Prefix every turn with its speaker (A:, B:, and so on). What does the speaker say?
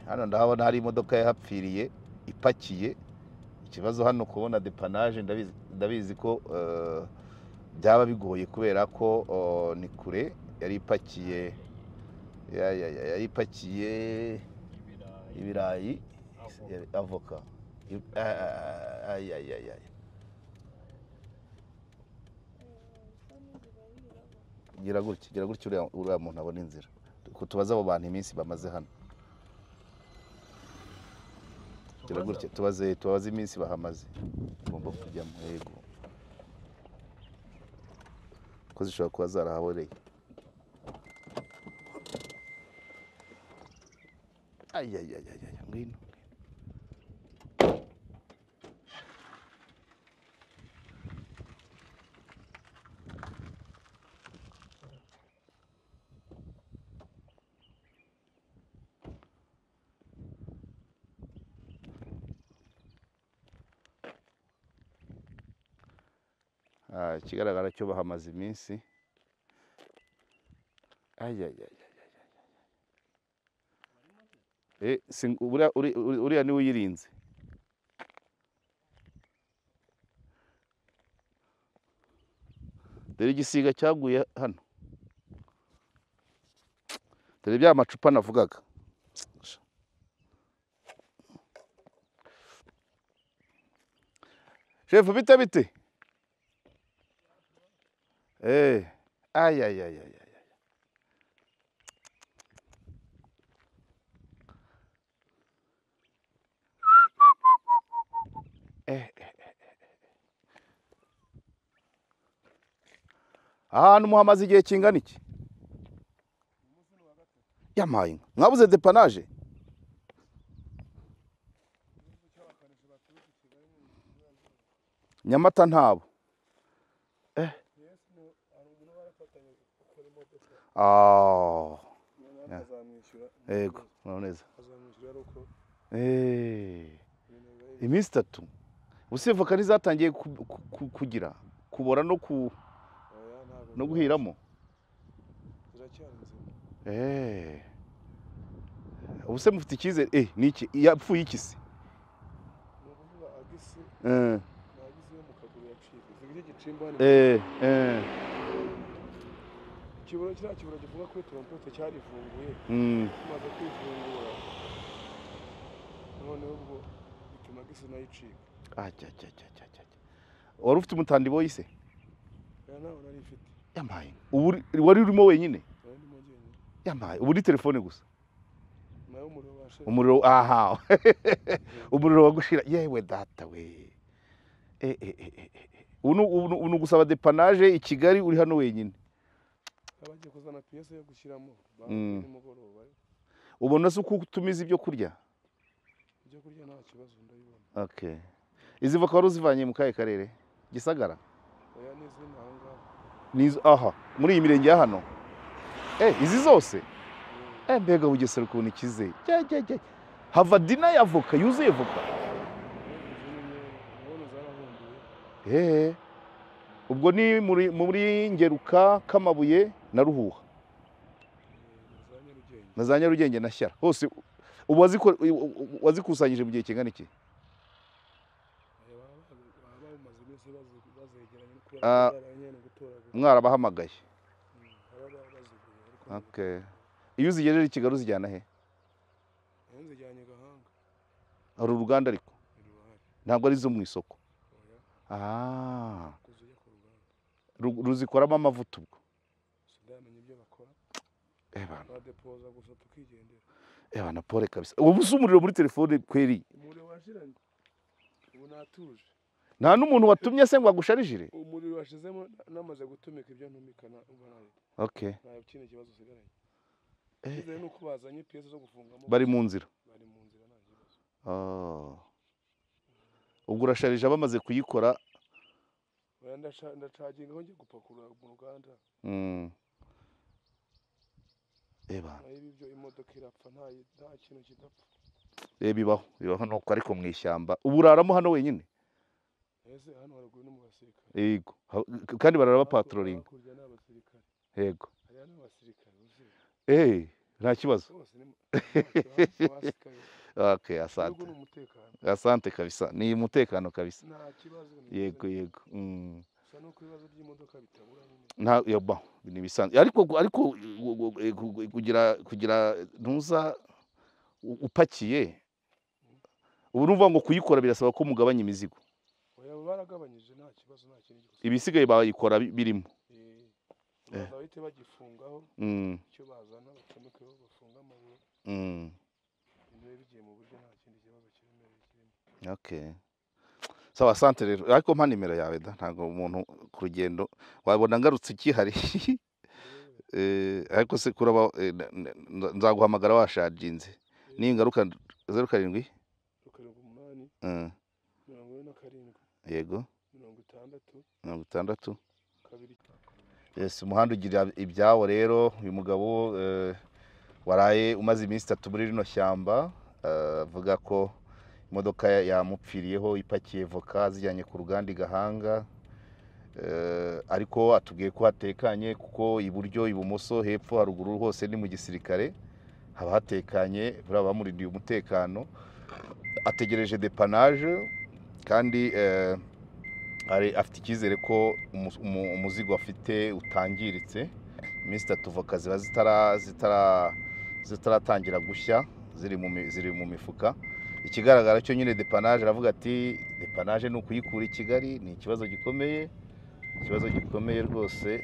A: Hano ndahabona hari imodoka yahapfiriye ipakiye. Ikibazo hano kubona dépannage ndabizi ko byaba bigoye kubera ko ni kure. Yari ipakiye yari ipakiye ibirayi, avoka. Gira gutya uriya muntu abona inzira. Tubaze abo bantu iminsi bamaze hano. Gira gutya tubaze iminsi bahamaze. Ugomba kujyamo yego. Ko zishobora kuba zarahaboreye. Ngwino. Ikigaragara cyo bahamaze iminsi. Uriya niwe uyirinze. Dore igisiga cyaguye hano. Dore bya macupa navugaga. Chef bite bite? Ahantu muhamaze igihe kingana iki? Yamaye inka. Mwabuze dépannage? Nyamata ntabo. Yego, neza. Iminsi itatu. Ubuse voka ntizatangiye kugira kubora no guhiramo. Ubuse mufite icyizere niki yapfuye iki se?
B: Ikiburo kiriya kiburo gifunga kuri trompete cyarifunguye. Kimaze kwifungura noneho ubwo bituma gisi nayo icika.
A: Wari ufite umutandi boyi se?
B: Nawe nari mfite.
A: Yamaye. Ubu wari urimo wenyine? Yamaye. Ubu ni telefone gusa.
B: Nayo umuriro washe.
A: Umuriro aha. Umuriro wagushira yewe data we. Ubu ni ugusaba dépannage i Kigali uri hano wenyine.
B: Abagiye kuzana pièce yo gushyiramo nimugoroba.
A: Ubona se uko utumiza ibyo kurya?
B: Ibyo kurya nta kibazo ndabibona.
A: Okay. Izi voka wari uzivanye mu kahe karere? Gisagara?
B: Oya n'izindi aho ngaho.
A: Nizo aha muri iyi mirenge ya hano. Izi zose? Mbega Bugesera ukuntu ikize. Hava dina ya voka yuzuye voka. Ubwo ni muri Ngeruka, Kamabuye na Ruhuha na za Nyarugenge na Shyara hose. Ubu wazikusanyije mu gihe kingana iki? Mwarabahamagaye. Okay. Iyo uzigejeje i Kigali uzijyana he? Hari uruganda ariko ntabwo ari zo mu isoko. Ruzikoramo amavuta ubwo. Na pole kabisa. Ubu se umuriro muri telefone kweri?
B: Umuriro washiranye. Ubu natuje.
A: Nta n'umuntu watumye se ngo agusharijire?
B: Umuriro washizemo namaze gutumika ibyo ntumikana ubwo nawe.
A: Okay.
B: Nta kindi kibazo usigaranye. Ize nuko bazanye pièce zo gufungamo.
A: Bari mu nzira.
B: Bari mu nzira nta kibazo.
A: Ubwo urasharije bamaze kuyikora.
B: Oya ndacaginga ngiye gupakurura mu ruganda. Ibyo imodoka irapfa nta kintu kidapfa.
A: Bibaho bibaho nuko ariko mu ishyamba. Ubu uraramo hano wenyine?
B: Ese hano haruguru no mu basirikare.
A: Yego. Kandi barara bapatrolinga. Yego. Nta kibazo. Okay, asante. Asante kabisa. Ni umutekano kabisa.
B: Nta kibazo.
A: Yego yego.
B: Nuko ibibazo by'imodoka bitabura nyine.
A: Nta yoba ni bisanzwe. Ariko kugira ntuza upakiye. Ubu numva ngo kuyikora birasaba ko mugabanya imizigo.
B: Oya baragabanyije nta kibazo nta kintu gikoze.
A: Ibisigaye bayikora birimo.
B: Bahite bagifungaho. Icyo bazana bacomekeho bafunga amabuye. Ibintu bigiye mu buryo nta kindi kibazo kiremereye kirimo.
A: Okay. Sawa, asante rero. Ariko mpa nimero yawe da, ntago umuntu ku rugendo wabona ngarutse ikihari. Ariko se kuraba nzaguhamagara washajinze. Ningaruka 07
B: 8 47
A: yego
B: 60
A: 60
B: 2.
A: Yes, umuhanda ugira ibyawo rero. Uyu mugabo waraye umaze iminsi 3 muri rino shyamba, avuga ko imodoka yamupfiriyeho ipakiye voka zijyanye ku ruganda i Gahanga, ariko atubwiye ko hatekanye kuko iburyo, ibumoso, hepfo, haruguru hose ni mu gisirikare, haba hatekanye, buriya bamurindiye umutekano. Ategereje depanage kandi afite icyizere ko umuzigo afite utangiritse. Iminsi 3 voka ziba zitaratangira gushya, ziri mu mifuka. Ikigaragara cyo nyine depanage, aravuga ati depanage ni ukuyikura i Kigali, ni ikibazo gikomeye, ikibazo gikomeye rwose.